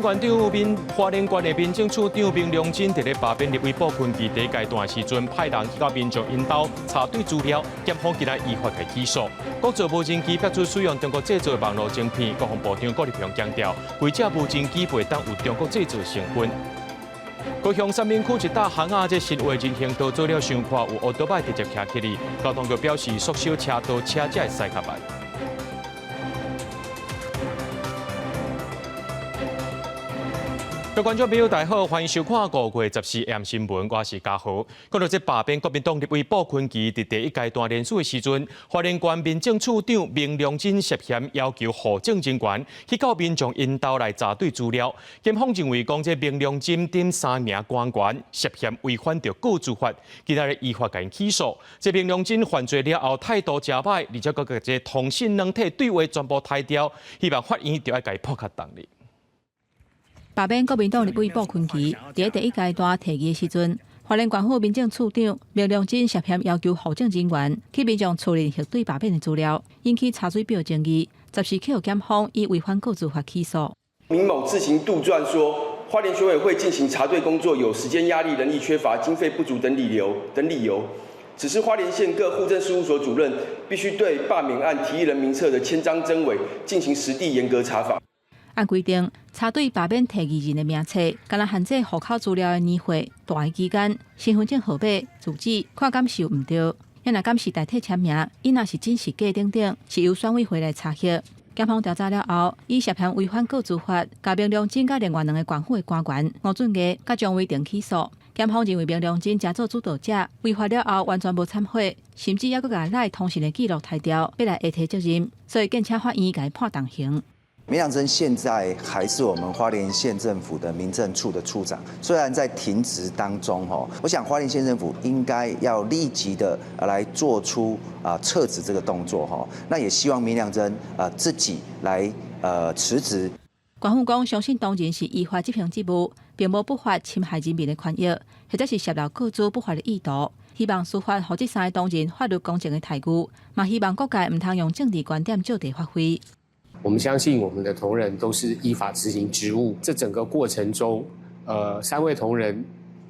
蓮縣長民花蓮縣的民政處長明良珍佇咧罷免立委傅崑萁第一階段的時陣，派人去到民眾𪜶兜查對資料，檢方今仔依法來起訴。閣做無人機拍出使用中國製造的網路晶片，國防部長郭立雄強調，規隻無人機袂當有中國製造成分。高雄三民區一搭巷仔，這新劃人行道做了傷闊，有歐多擺直接徛起來。交通局表示，縮小車道車才會駛較慢。各位觀眾朋友，大家好，歡迎收看5月14 AM 新聞，我是嘉豪。講到這罷免國民黨立委傅崑萁，佇第一階段連署的時陣，花蓮縣民政處長明良珍涉嫌要求戶政人員去到民眾𪜶兜來查對資料，檢方認為講這明良珍等三名官員涉嫌違反著個資法，今仔日依法共𪜶起訴。這明良珍犯罪了後態度誠歹，而且閣共這通訊軟體對話全部刣掉，希望法院著愛共伊判較重哩。罷免國民黨立委傅崑萁，佇第一階段提議的時陣，花蓮縣府民政處長明良珍涉嫌要求戶政人員去民眾厝裡核對罷免的資料，引起查水表爭議，14去予檢方以違反個資法起訴。明某自行杜撰說，花蓮選委會進行查對工作有時間壓力、人力缺乏、經費不足等理由，指示花蓮縣各戶政事務所主任必須對罷免案提議人名冊的簽章真偽進行實地嚴格查訪。按規定，查對罷免提議人的名冊，敢若限制戶口資料的年歲、住的期間、身份證號碼、住址，看敢是有毋對。抑若敢是代替簽名，伊若是真是假等等，是由選委會來查核。檢方調查了後，以涉嫌違反個資法，共明良珍佮另外兩個縣府的官員吳俊毅佮張維定起訴。檢方認為明良珍假做主導者，違法了後完全無懺悔，甚至猶閣共 LINE 通訊的記錄刣掉，欲來下提責任，所以建請法院共伊判重刑。明良珍現在還是我們花蓮縣政府的民政處的處長，雖然在停職當中，我想花蓮縣政府應該要立即的來做出啊撤職這個動作，那也希望明良珍啊自己來辭職。縣府講相信當人是依法執行職務，並無不法侵害人民的權益，或者是洩露個資不法的意圖。希望司法予這三个當人法律公正的待遇，嘛希望各界毋通用政治觀點借題發揮。我們相信我們的同仁都是依法執行職務，這整個過程中，三位同仁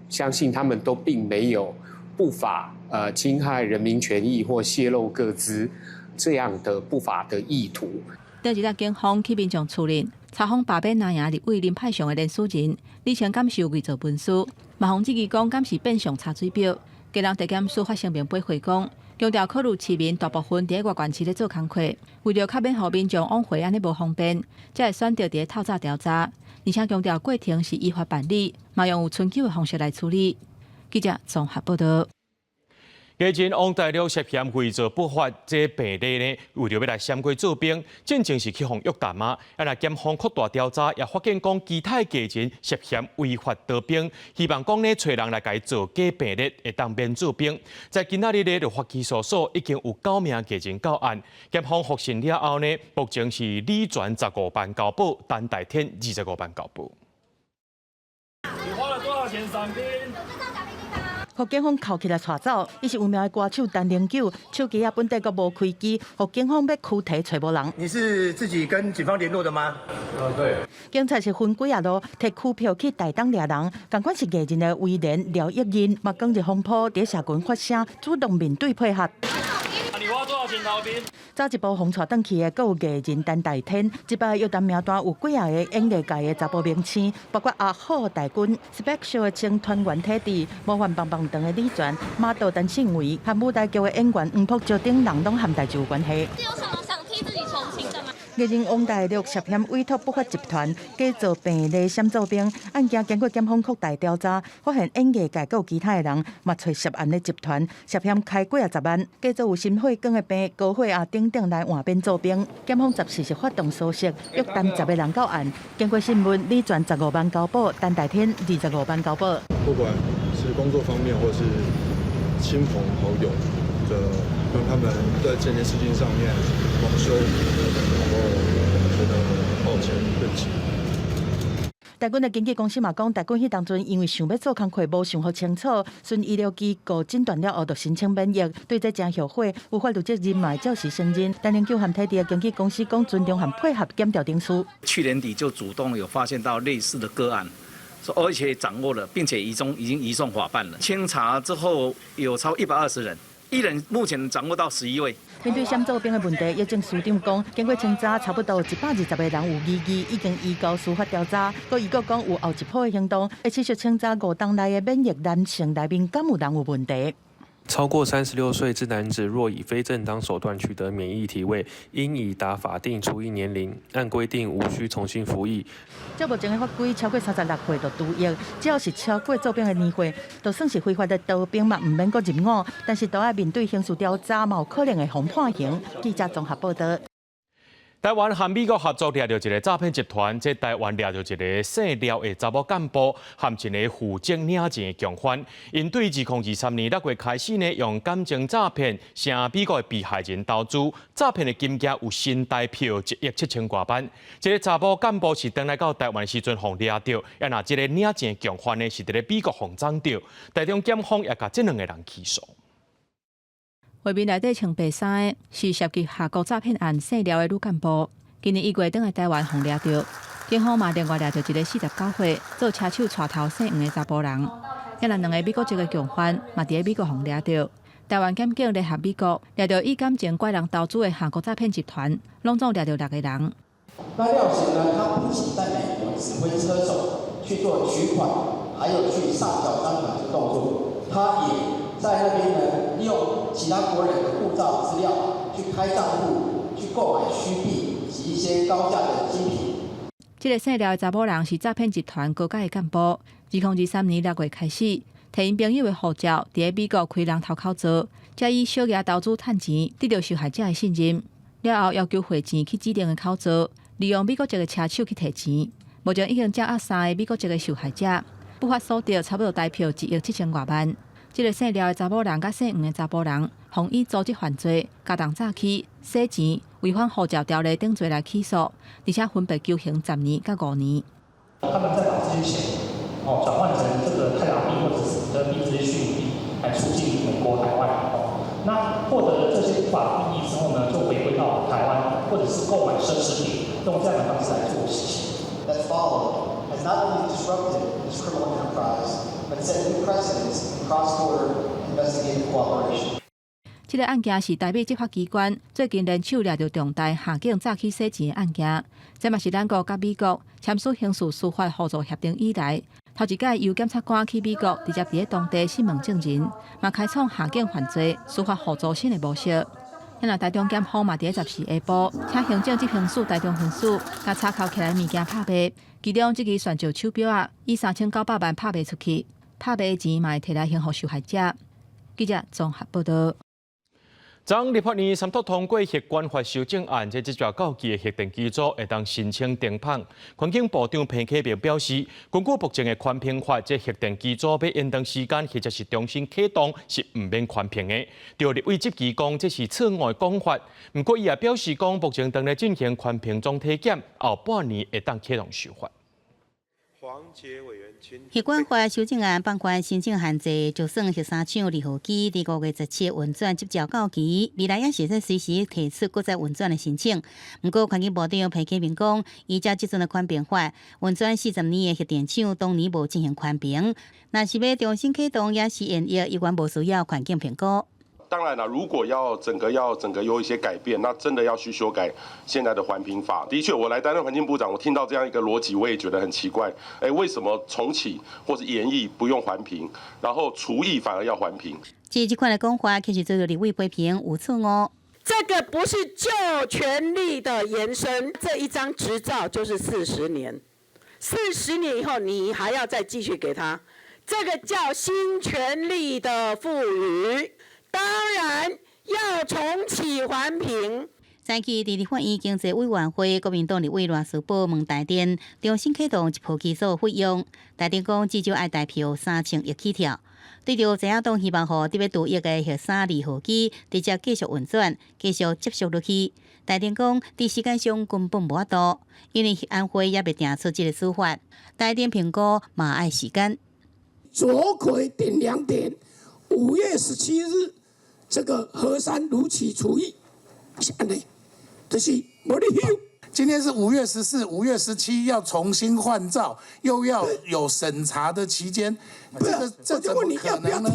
相信他們都並沒有不法侵害人民權益或洩露個資這樣的不法的意圖。第二日，警方去民眾厝裡查訪罷免藍營立委林派上的連署人，李清敢是有偽造文書，嘛予質疑講敢是變相查水表。基隆地檢署發聲明回覆講，強調考慮市民大部分佇外縣市咧做工課，為著較免予民眾往回按呢無方便，才會選擇佇咧透早調查。而且強調過程是依法辦理，嘛用有春秋的方式來處理。記者綜合報道。藝人王大陸涉嫌偽造不法這病歷呢，為著欲來閃過做兵，進前是去予約談啊。啊，若檢方擴大調查，也發現講其他藝人涉嫌違法逃兵，希望講呢揣人來共伊做假病歷，會當免做兵。在今仔日呢，就發起訴所已經有九名藝人到案，檢方複審了後呢，目前是李全十五萬交保，陳大天25萬交保。你花了多少錢賞冰？予警方銬起來帶走，伊是有名的歌手陳零九，手機仔本底閣無開機，予警方欲拘提揣無人。你是自己跟警方聯絡的嗎？對。警察是分幾仔路提拘票去台東掠人，仝款是藝人的威廉廖益仁，嘛捲入風波，佇社群發聲，主動面對配合。你花多少錢逃兵？早一步予帶轉去的，閣有藝人陳大天，這擺約談名單有幾仔個演藝界的查埔明星，包括阿虎、大軍、Special 的前團員體質、模範棒棒糖的李全、馬道陳信維，和舞台劇的演員黃朴昭等人，攏和代誌有關係。是有什麼想替自己澄清的嗎？藝人王大陸涉嫌委託不法集團假造病歷閃做兵，案件經過檢方擴大調查，發現演藝界閣有其他的人嘛揣涉案的集團涉嫌開幾仔十萬，假造有心血管的病、高血壓等等來換免做兵。檢方14是發動搜索，約談10個人到案。經過審問，李全十五萬交保，陳大天25萬交保。不管是工作方面或是親朋好友的，讓他們在這件事情上面蒙羞，然後覺得抱歉，對不起。台軍的經紀公司嘛講，台軍彼當陣因為想欲做工課，無想予清楚，循醫療機構診斷了後，就申請免役，對這誠後悔，有法律責任嘛會照實承認。陳零九和體制的經紀公司講尊重和配合檢調程序。去年底就主動有發現到類似的個案，而且掌握了，並且移送已經移送法辦了。清查之後有超120人，一人目前掌握到11位。面對閃做兵的問題，藥政司長講，經過清查，差不多120個人有疑義，已經移交司法調查。閣伊閣講有後一步的行動，會持續清查5冬內的免役男性內面，敢有人有問題。超過36歲之男子，若以非正當手段取得免役體位，應已達法定除役年齡，按規定無需重新服役。照目前的法規，超過36歲就除役，只要是超過做兵的年歲，就算是非法的當兵嘛，毋免閣入伍，但是都愛面對刑事調查，嘛有可能會予判刑。記者綜合報道。台灣和美國合作掠著一个詐騙集團，這台灣掠著一个姓廖的查某幹部，和一个負責領錢的共犯。𪜶對2023年6月開始呢，用感情詐騙，向美國的被害人投資，詐騙的金額有新台票1億7千外萬。這个查某幹部是轉來到台灣的時陣予掠著，啊若這个領錢的共犯呢，是佇咧美國予摠著。台中檢方也共這兩个人起訴。畫面內底穿白衫的是涉及韓國詐騙案姓廖的女幹部，今年1月轉來台灣予掠著，警方嘛另外掠著一个49歲做車手帶頭姓黃的查埔人，抑若兩个美國籍的共犯嘛佇咧美國予掠著。台灣檢警聯合美國掠著以感情拐人投資的韓國詐騙集團，攏總掠著六个人。那廖賢呢？他不僅在美國指揮車手去做取款，還有去上繳贓款這個動作，他也在那邊呢，利用其他國人的護照資料去開賬戶、去購買虛幣以及一些高價的精品。這个姓廖的查某人是詐騙集團高階的幹部。2023年6月開始，提𪜶朋友的護照，佇咧美國開人頭口座，才以小額投資趁錢，得著受害者的信任。了後要求匯錢去指定的口座，利用美國籍的車手去提錢。目前已經掌握三個美國籍的受害者，不法所得差不多台票1億7千外萬。這个姓廖的查某人佮姓黃的查埔人，予以組織犯罪、共同詐欺、洗錢、違反護照條例等罪來起訴，而且分別求刑10年佮5年。他們再把這些錢哦轉換成這個泰達幣或者是比特幣這些虛擬幣來出境美國海外哦。那獲得了這些不法利益之後呢，就回歸到台灣，或者是購買奢侈品，用這樣的方式來做洗錢。 That followed has not only disrupted this criminal enterprise, but set new precedents in cross-border investigative cooperation. 這个案件是台美執法機關最近聯手掠著重大下境詐欺洗錢的案件，這嘛是咱國佮美國簽署刑事司法互助協定以來，頭一擺由檢察官去美國直接佇咧當地訊問證人，嘛開創下境犯罪司法互助新的模式。若台中檢方嘛佇咧14下晡，請行政執行署台中分署，共查扣起來物件拍賣，其中這支鑽石手錶仔以3900萬拍賣出去，拍賣的錢嘛會提來還予受害者。記者綜合報道。昨立法院三讀通過核管法修正案，這這逝到期的核電機組會當申請停放。環境部長彭啟明表示，根據目前的環評法，這核電機組欲延長時間或者是重新啟動，是毋免環評的。著立委質疑講這是錯誤的講法。毋過伊也表示講，目前正咧進行環評總體檢，後半年會當啟動修法。核管法修正案放寬申請限制，就算核三廠二號機佇5月17運轉執照到期，未來也是會使隨時提出閣再運轉的申請。毋過環境部長彭啟明講，依照這陣的環評法，運轉40年的核電廠當年無進行環評，若是欲重新啟動，抑是延役，猶原無需要環境評估。當然了，如果要整個有一些改變，那真的要去修改現在的環評法。的確，我來擔任環境部長，我聽到這樣一個邏輯，我也覺得很奇怪。哎，為什麼重啟或是延役不用環評，然後除役反而要環評？這這款的講法，其實遭到立委批評有錯誤。這個不是舊權利的延伸，這一張執照就是四十年，四十年以後你還要再繼續給他，這個叫新權利的賦予。當然要重啟環評。早起佇立法院經濟委員會，國民黨立委賴士葆問台電重新啟動一號機組費用，台電講至少愛台票3000億起跳。對著在野黨希望予得欲除役的核三二號機直接繼續運轉，繼續接續落去。台電講，佇時間上根本無法度，因為核安會猶未定出這个處罰。台電評估嘛愛時間。卓奎頂兩點，5月17日，這個核三如期除役，是按呢，就是無理由。今天是5月14，5月17要重新換照，又要有審查的期間，這怎麼可能呢？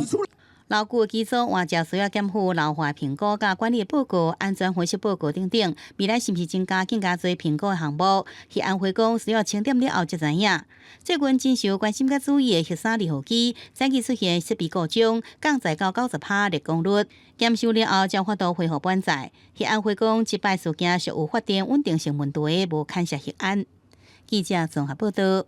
老舊機組換照需要檢附老化評估、佮管理報告、安全分析報告等等。未來是毋是增加更加濟評估的項目？核安會講需要清點了後才知影。最近真受關心佮注意的核三二號機，早期出現設備故障，降載到90%熱功率，檢修了後才有法度恢復滿載。核安會講，這擺事件屬有發電穩定性問題，無牽涉核安。記者綜合報道。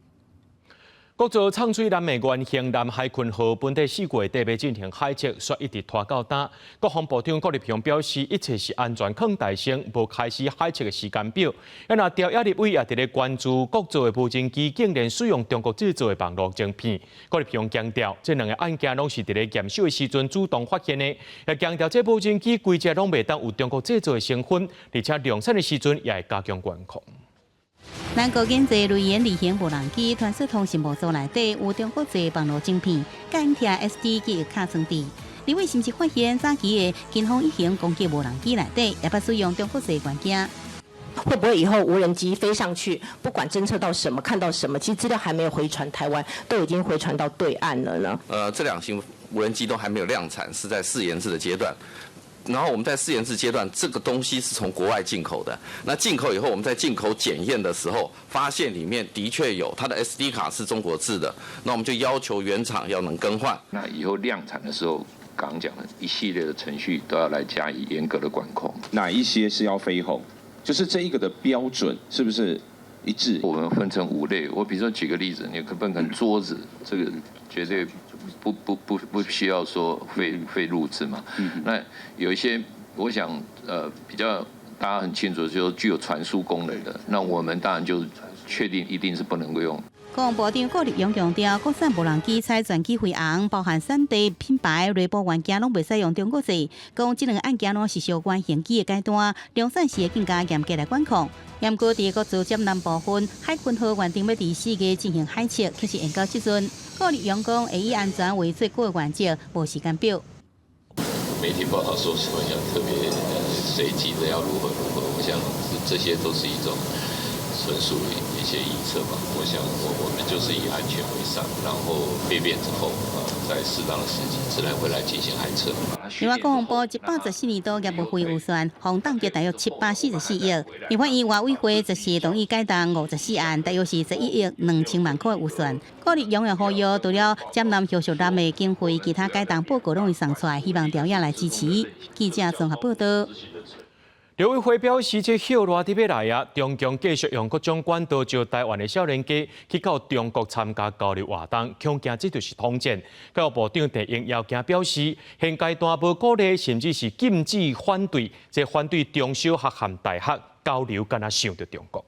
國造創水艦的原型艦海鯤號本底4月底欲進行海測，煞一直拖到今。國防部長郭立雄表示，一切是安全囥大先，無開始海測的時間表。啊，若朝野立委也佇咧關注國造的無人機竟然使用中國製造的網路晶片。郭立雄強調，這兩个案件攏是佇咧驗收的時陣主動發現的，也強調這無人機規隻攏袂當有中國製造的成分，而且量產的時陣也會加強管控。南國研製雷鷹二型無人機傳輸通訊模組內底有中國製網路晶片，監聽 SD 記憶卡裝置。立委是毋是發現早期的金風一型攻擊無人機內底也捌使用中國製元件？會不會以後無人機飛上去，不管偵測到什麼、看到什麼，其實資料還沒有回傳台灣，都已經回傳到對岸了呢？這兩型無人機都還沒有量產，是在試研製的階段。然後我們在試研製階段，這個東西是從國外進口的。那進口以後，我們在進口檢驗的時候，發現裡面的確有它的 SD 卡是中國製的。那我們就要求原廠要能更換。那以後量產的時候，剛剛講的一系列的程序都要來加以嚴格的管控。哪一些是要飛鴻？就是這一個的標準是不是一致？我們分成5類。我比如說舉個例子，你可不可能桌子這個絕對不需要說非錄製嘛？那有一些，我想比較大家很清楚，就是具有傳輸功能的，那我們當然就確定一定是不能夠用。國防部長郭立勇強調，國產無人機採全機飛航，包含三 D 品牌內部元件攏袂使用中國製。講這兩个案件攏是相關型機的階段，量產時會更加嚴格來管控。毋過，佇國造艦南部分海鯤號原定欲佇4月進行海測，卻是延到這陣。郭立勇講，會以安全為最高原則，無時間表。媒體報道說什麼要特別隨機的要如何如何，我想這些都是一種純屬一些臆測吧。我想我們就是以安全為上，然後備變之後，在適當的時機自然會來進行海測。另外，國防部114年度業務費預算，予凍結大約744億。立法院外委會則是同意解凍54案，大約是11億2000萬塊預算。郭立勇也呼籲，除了劍南後續艦的經費，其他解凍報告攏會送出來，希望朝野來支持。記者綜合報道。陸委會表示，這暑熱佇欲來啊，中共繼續用各種管道招台灣的少年家去到中國參加交流活動，恐驚這就是統戰。教育部長鄭英耀表示，現階段無鼓勵，甚至是禁止反對，這反對中小學和大學交流，敢若想著中國。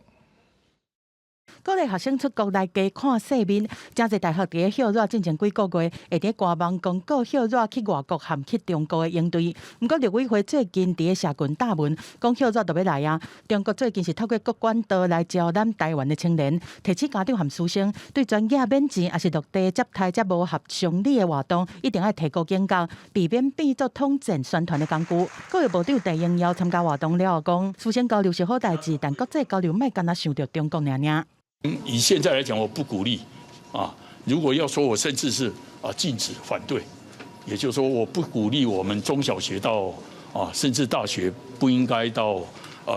鼓勵學生出國來加看世面，誠濟大學佇咧歇熱進前幾个月，會佇官網公告歇熱去外國和去中國的營隊。毋過陸委會最近佇咧社群貼文，講歇熱就欲來啊。中國最近是透過各管道來招攬台灣的青年，提醒家長和師生對專業免錢，抑是陸地接待這無合常理的活動，一定愛提高警覺，避免變做統戰宣傳的工具。教育部長鄭英耀參加活動了後講，師生交流是好代誌，但國際交流莫干焦想著中國爾爾。以現在來講，我不鼓勵啊。如果要說，我甚至是禁止反對，也就是說，我不鼓勵我們中小學到甚至大學不應該到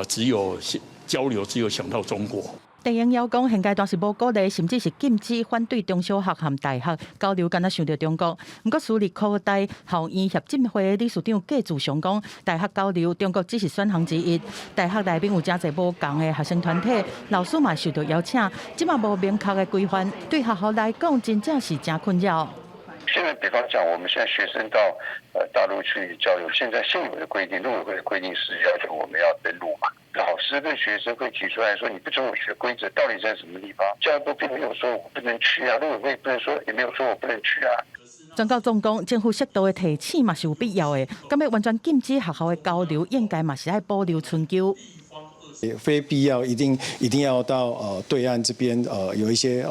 只有交流，只有想到中國。鄭英耀講，現階段是無鼓勵，甚至是禁止反對中小學和大學交流，敢若想著中國。毋過，私立科大校院協進會理事長郭志祥講，大學交流，中國只是選項之一。大學內面有誠濟無仝的學生團體，老師嘛受到邀請，這馬無明確的規範，對學校來講，真正是誠困擾。現在比方講，我們現在學生到大陸去交流，現在現有的規定，陸委會的規定是要求我們要登錄嘛。老師跟學生會提出來說，你不准我學規則到底在什麼地方？教育部並沒有說我不能去啊，陸委會不能說，也沒有說我不能去啊。專家總講，政府適度的提醒嘛是有必要的。敢欲完全禁止學校的交流，應該嘛是愛保留春秋。非必要一定要到對岸這邊有一些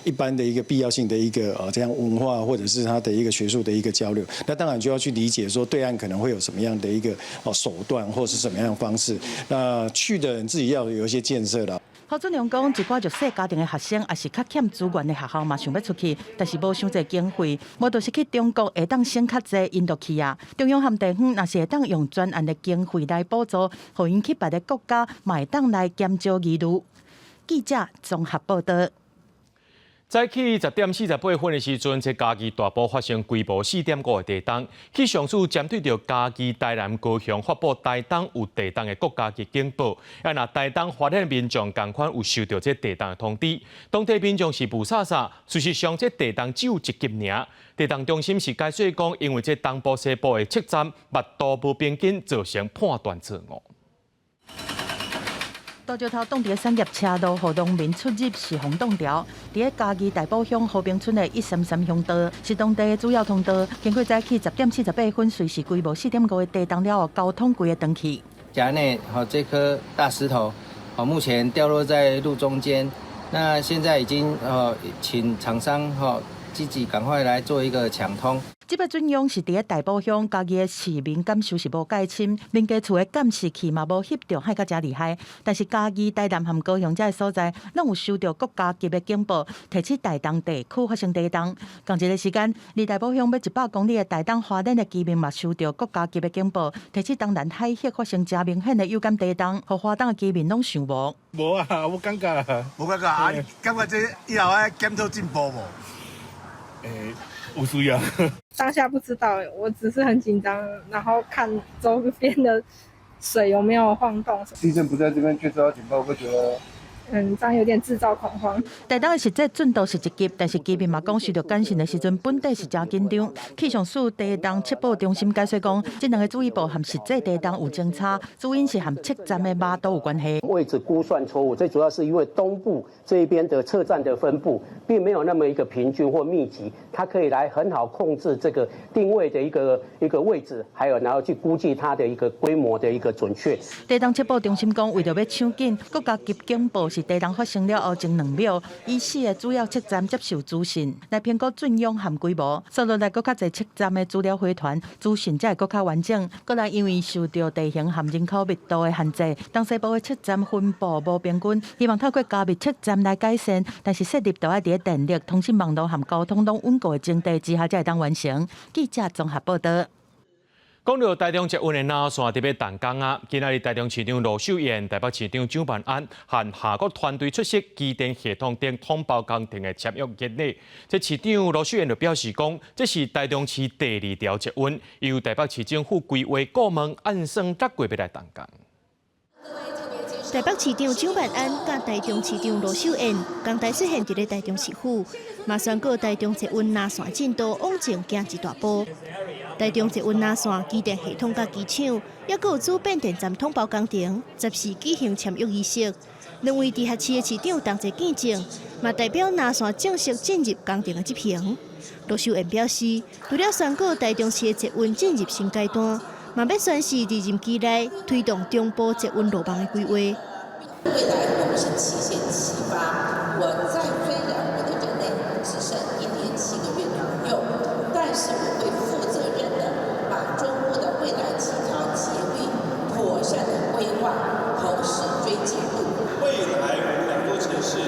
一般的一個必要性的一個這樣文化或者是他的一個學術的一個交流，那當然就要去理解說對岸可能會有什麼樣的一個手段或是什麼樣的方式，那去的人自己要有一些建設啦。侯俊良講，一寡弱勢家庭的學生，抑是較欠資源的學校嘛，想欲出去，但是無傷濟經費，無就是去中國會當省較濟，𪜶就去啊。中央和地方若是會當用專案的經費來補助，予𪜶去別个國家，嘛會當來減少疑慮。記者綜合報道。早起10點48分的時陣，這嘉義大埔發生規模4.5的地動。氣象署針對著嘉義、台南、高雄發布台東有地動的國家級警報。啊，若台東花蓮民眾仝款有收著這地動的通知，當地民眾是霧煞煞。事實上，這地動只有一級爾。地動中心是解說講，因為這東部西部的測站密度無平均，造成判斷錯誤。大石頭擋佇產業車路，予農民出入是風擋條。佇咧嘉義大埔鄉和平村的133鄉道，是當地的主要通道。經過早起10點48分，隨時規模4.5的地動了後，交通規个斷去。轄內吼這顆大石頭，目前掉落在路中間。那現在已經請廠商積極趕快來做一個搶通。這擺震央是佇咧大埔鄉，嘉義的市民感受是無蓋深，民家厝的監視器嘛無翕著海甲遮厲害。但是嘉義、台南和高雄這个所在，攏有收著國家級的警報，提醒台東地區發生地動。仝一个時間，離大埔鄉欲100公里的台東花蓮的居民嘛收著國家級的警報，提醒東南海域發生誠明顯的有感地動，予花東的居民攏想無。無啊，無感覺。無感覺啊？你感覺這以後愛檢討進步無？欸，有需要。當下不知道，我只是很緊張，然後看周邊的水有沒有晃動。地震不在這邊，卻收到警報，會覺得。嗯，這樣有點製造恐慌。台東的實際震度是一級，但是居民嘛講，受著簡訊的時陣，本底是誠緊張。氣象署地動測報中心解說講，這兩个注意報和實際地動有相差，主因是和測站的碼度有關係。位置估算錯誤，最主要是因為東部這一邊的測站的分布並沒有那麼一個平均或密集，它可以來很好控制這個定位的一個位置，還有然後去估計它的一個規模的一個準確。地動測報中心講，為著欲搶緊國家級警報是地動發生了後前2秒，以四个主要測站接受資訊來評估震央和規模。紲落來閣較濟測站的資料回傳，資訊才會閣較完整。閣來因為受著地形和人口密度的限制，東西部的測站分布無平均，希望透過加密測站來改善。但是設立著愛佇咧電力、通信網路和交通攏穩固的前提之下，才會當完成。記者綜合報道。講著台中捷運的藍線著欲動工啊！今仔日台中市長盧秀燕、台北市長蔣萬安和下國團隊出席機電系統頂統包工程的簽約典禮。這市長盧秀燕就表示講，這是台中市第二條捷運，由台北市政府規劃顧問按算6月欲來動工。台北市長蔣萬安佮台中市長盧秀燕仝台出現佇咧台中市府，嘛宣告台中捷運藍線進度往前行一大步。台中捷運藍線機電系統佮機廠，抑閣有主變電站統包工程，14舉行簽約儀式。兩位直轄市的市長同齊見證，嘛代表藍線正式進入工程的執行。盧秀燕表示，除了宣告台中市的捷運進入新階段，嘛欲宣示佇任期內推動中部捷運路網的規劃。未來我們是七線齊發，我在雖然我的任內只剩1年7個月左右，但是我會負責任的把中部的未來幾條捷運妥善的規劃，同時追進度。未來我們兩座城市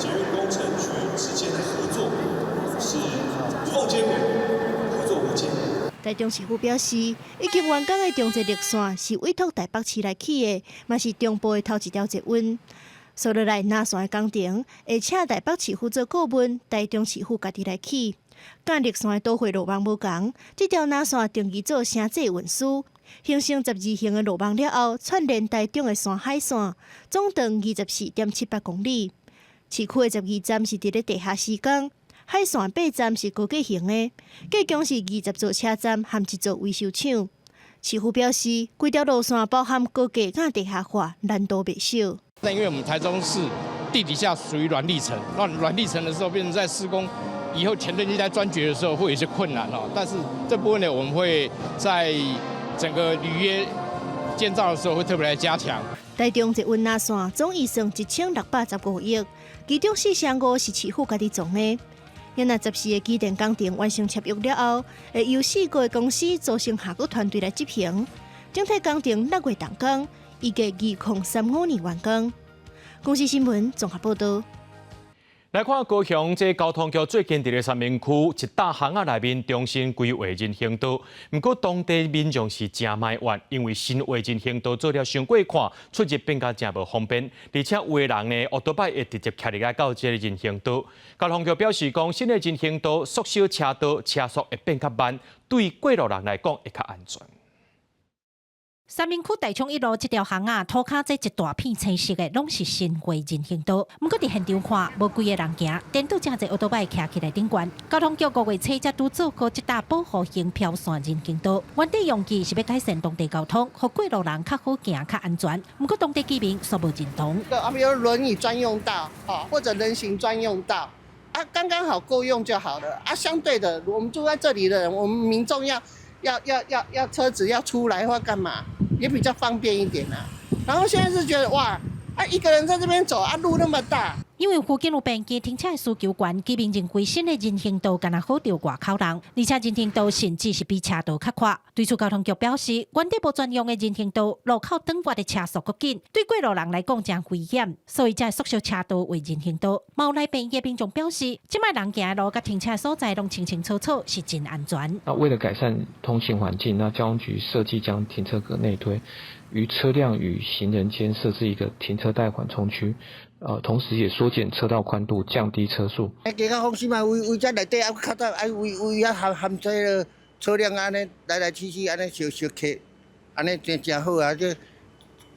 捷運工程局之間的合作是無縫接軌，合作無間。台中市府表示，已經完工的中捷綠線是委託台北市來起的，嘛是中部的頭一條捷運。紲落來藍線的工程，會請台北市府做顧問，台中市府家己來起。佮綠線的都會路網無仝，這條藍線定義做城際運輸，形成12型的路網了後，串聯台中的山海線，總長24.78公里。市區的12站是佇咧地下施工。海線八站是高架型的，計共是20座車站含一座維修廠。市府表示，規條路線包含高架佮地下化，難度袂小。但因為我們台中市地底下屬於軟礫層，那軟礫層的時候，變成在施工以後前盾機在鑽掘的時候會有些困難哦。但是這部分呢，我們會在整個履約建造的時候會特別來加強。台中捷運藍線總預算1615億，其中4成5是市府家己創的。若14個機電工程完成簽約了後，會由四個公司組成合作團隊來執行。整體工程6月動工，預計2035年完工。公視新聞綜合報導。來看高雄這交通局最近佇咧三民區一大巷仔內面重新規劃人行道，毋過當地民眾是誠埋怨，因為新劃人行道做了傷過闊，出入變甲誠無方便，而且有的人呢，烏多擺會直接騎入來到這个人行道。交通局表示講，新的人行道縮小車道，車速會變較慢，對過路人來講會較安全。三民區大昌一路這條巷仔，塗跤這一大片青色的，攏是新劃人行道。毋過佇現場看，無幾個人行，顛倒誠濟歐多擺騎起來頂懸。交通局5月初才拄做好這搭保護型飄線人行道，原底用意是欲改善當地交通，予過路人較好行、較安全。毋過當地居民煞無認同。啊，比如輪椅專用道，或者人行專用道，啊，剛剛好夠用就好了。啊，相對的，我們住在這裡的人，我們民眾要車子要出來或幹嘛，也比較方便一點啦。然後現在是覺得哇，啊一個人在這邊走，啊路那麼大。因為附近有便機停車的需求懸，居民認為新的人行道敢若好著外口人，而且人行道甚至是比車道較闊。對此交通局表示，原底無專用的人行道，路口轉彎的車速閣緊，對過路人來講誠危險，所以才會縮小車道為人行道。嘛有來便的民眾表示，這擺人行的路佮停車所在攏清清楚楚，是真安全。那為了改善通行環境，那交通局設計將停車格內推，於車輛與行人間設置一個停車帶緩衝區。同時也縮減車道寬度，降低車速。加較放心嘛，圍圍遮內底啊，較早愛圍圍遐含含這個車輛按呢來來去去按呢相相客，按呢誠誠好啊！這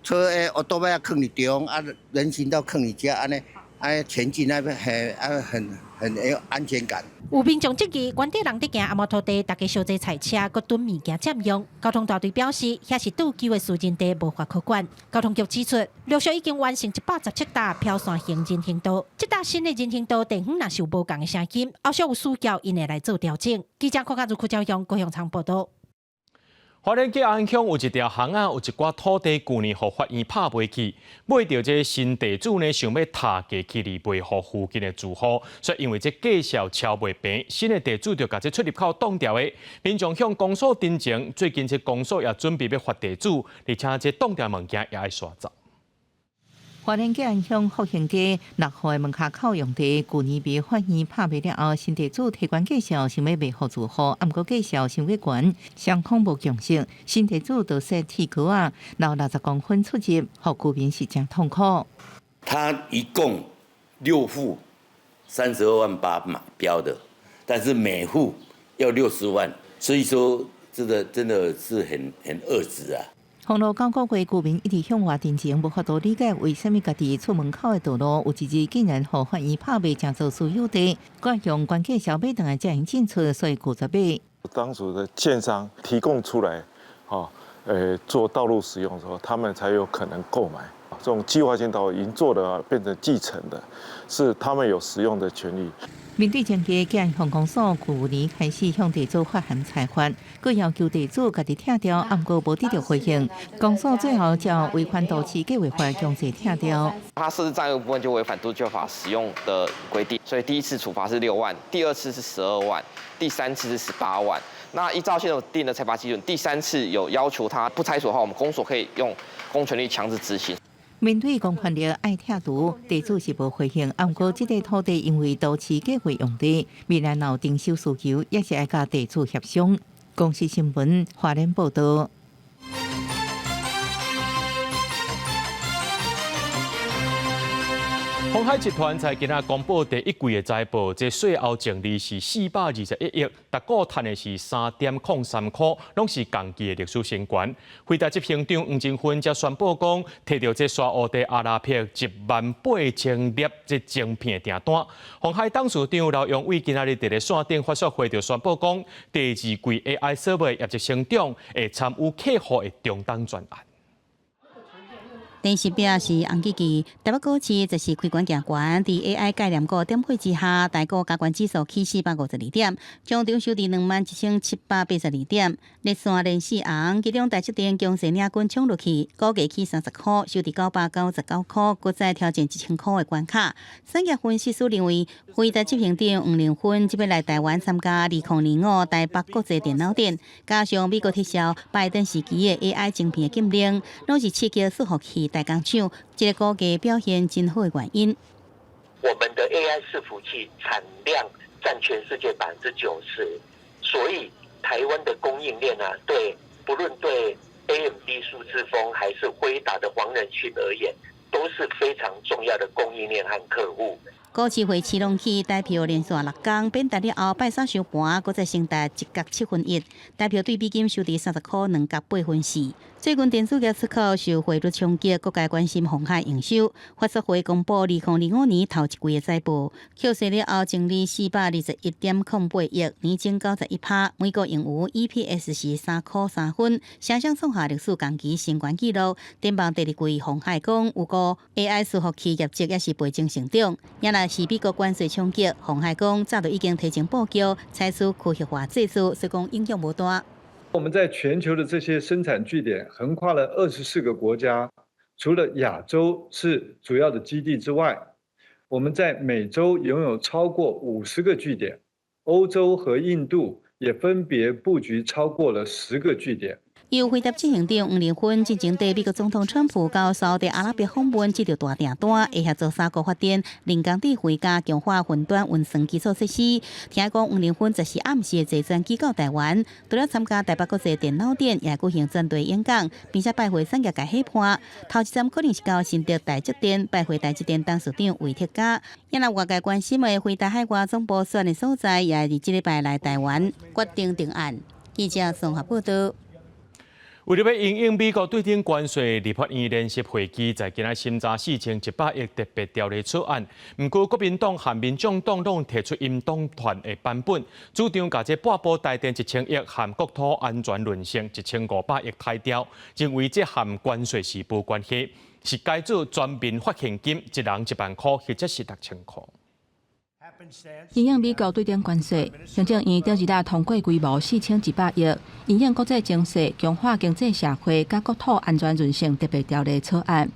車的烏多擺啊囥佇中，啊人行道囥佇遮，按呢按呢前進那邊很啊很有安全感。有民眾質疑，原底人佇行阿摩托地，大家小濟賽車，閣囤物件佔用。交通大隊表示，遐是倒舊的私人地，無法可管。交通局指出，陸續已經完成117搭飄線型人行道，這搭新的人行道地方若是有無仝的聲音，後續有需要，𪜶會來做調整。記者郭家如、柯昭陽高雄場報導。花蓮吉安鄉有一條巷仔，有一寡土地，舊年予法院拍賣去，買著這新地主呢，想欲疊價起來賣予附近的住戶，所以因為這價數超袂平，新的地主就共這出入口擋牢的。民眾向公所陳情，最近這公所也準備欲罰地主，而且這擋牢物件也愛刷走。花蓮吉安鄉福興街6號的門跤口用地，舊年被法院拍賣了後，新地主提懸價數想欲賣予住戶，毋過價數傷過懸，雙方無共識，新地主就設鐵格仔，留60公分出入，予居民是誠痛苦。他一共6戶32.8萬買標的，但是每戶要60萬，所以說這個真的是很惡質啊。封路九個月，居民一直向外陳情，無法度理解為啥物家己厝門口的道路有一日竟然予法院拍賣，成做私有地，閣用懸價數買轉來才會進出，所以拒絕買。當初的建商提供出來，做道路使用的時候，他們才有可能購買。這種計劃性道路已經做的變成繼承的，是他們有使用的權利。面對爭議，吉安鄉公所舊年開始向地主發函裁罰，閣要求地主家己拆掉，毋過無得到回應。公所最後照違反都市計劃法強制拆掉。他設置障礙物部分就違反都計劃法使用的規定，所以第一次處罰是6萬，第二次是12萬，第三次是18萬。那依照現有定的裁罰基準，第三次有要求他不拆除的話，我們公所可以用公權力強制執行。面對公權力愛拆除，地主是無回應。毋過，這塊土地因為都市計劃用地，未來若有徵收需求，也是愛佮地主協商。公視新聞花蓮報導。鴻海集團在今仔公布第一季的財報，這稅後淨利是421億，逐股賺的是3.03箍，攏是仝期的歷史新高。輝達執行長黃仁勳才宣布講，提著這沙烏地阿拉伯1萬8千粒這晶片訂單。鴻海董事長劉揚偉今仔日佇咧線頂法說會就宣布講，第二季 AI 設備業績成長會參與客戶的中檔專案。電視表是紅記記，台北股市就是開懸行懸，佇 AI 概念股點火之下，台股加權指數起452點，終場收佇21,782點，連續連四紅，其中台積電強勢領軍衝入去，股價起30箍，收佇999箍，閣再挑戰1000箍的關卡。產業分析師認為，輝達執行長黃仁勳這擺來台灣參加2025台北國際電腦展，加上美國撤銷拜登時期的 AI 晶片的禁令，攏是刺激伺服器代工廠這个股價表現真好的原因。我們的 AI 伺服器產量佔全世界90%，所以台灣的供應鏈啊，對不論對 AMD 蘇姿豐還是輝達的黃仁勳而言，都是非常重要的供應鏈和客戶。股市匯市攏起，台票連續六工變台了後，拜三收盤，閣再升達1角7分1，台票對美金收佇30箍2角8分4。最近電子業出口受匯率衝擊，各界關心鴻海營收。法說會公布2025年頭一季的財報，扣稅了後淨利421.08億，年增91%，每股盈餘 EPS 是3箍3分，雙雙創下歷史仝期新高紀錄。展望第二季，鴻海講預估 AI 伺服器業績也是倍增成長，也若是美國關稅衝擊，鴻海講早就已經提前布局，採取區域化製造，所以講影響無大。我們在全球的這些生產據點，橫跨了24個國家，除了亞洲是主要的基地之外，我們在美洲擁有超過50個據點，歐洲和印度也分別布局超過了10個據點。由輝達執行長黃仁勳進前對美國總統川普到沙特阿拉伯訪問，這條大訂單會協助三國發展人工智慧佮強化雲端運算基礎設施。聽講黃仁勳這是暗示坐專機到台灣，除了參加台北國際電腦展，也舉行專題演講，並且拜會產業界伙伴。頭一站可能是到新竹台積電拜會台積電董事長魏哲家。也若外界關心的輝達海外總部選的所在，也會佇這禮拜來台灣決定定案。記者綜合報道。為著欲因應美國對頂關稅，立法院聯席會議在今仔審查4100億特別條例草案。毋過國民黨和民眾黨攏提出𪜶黨團的版本，主張共這撥補台電1000億和國土安全韌性1500億刣掉，認為這和關稅是無關係，是改做全民發現金，一人1萬箍或者是6000箍。因應美國對頂關稅，行政院頂一日通過規模4100億，因應國際情勢、強化經濟社會佮國土安全韌性特別條例草案。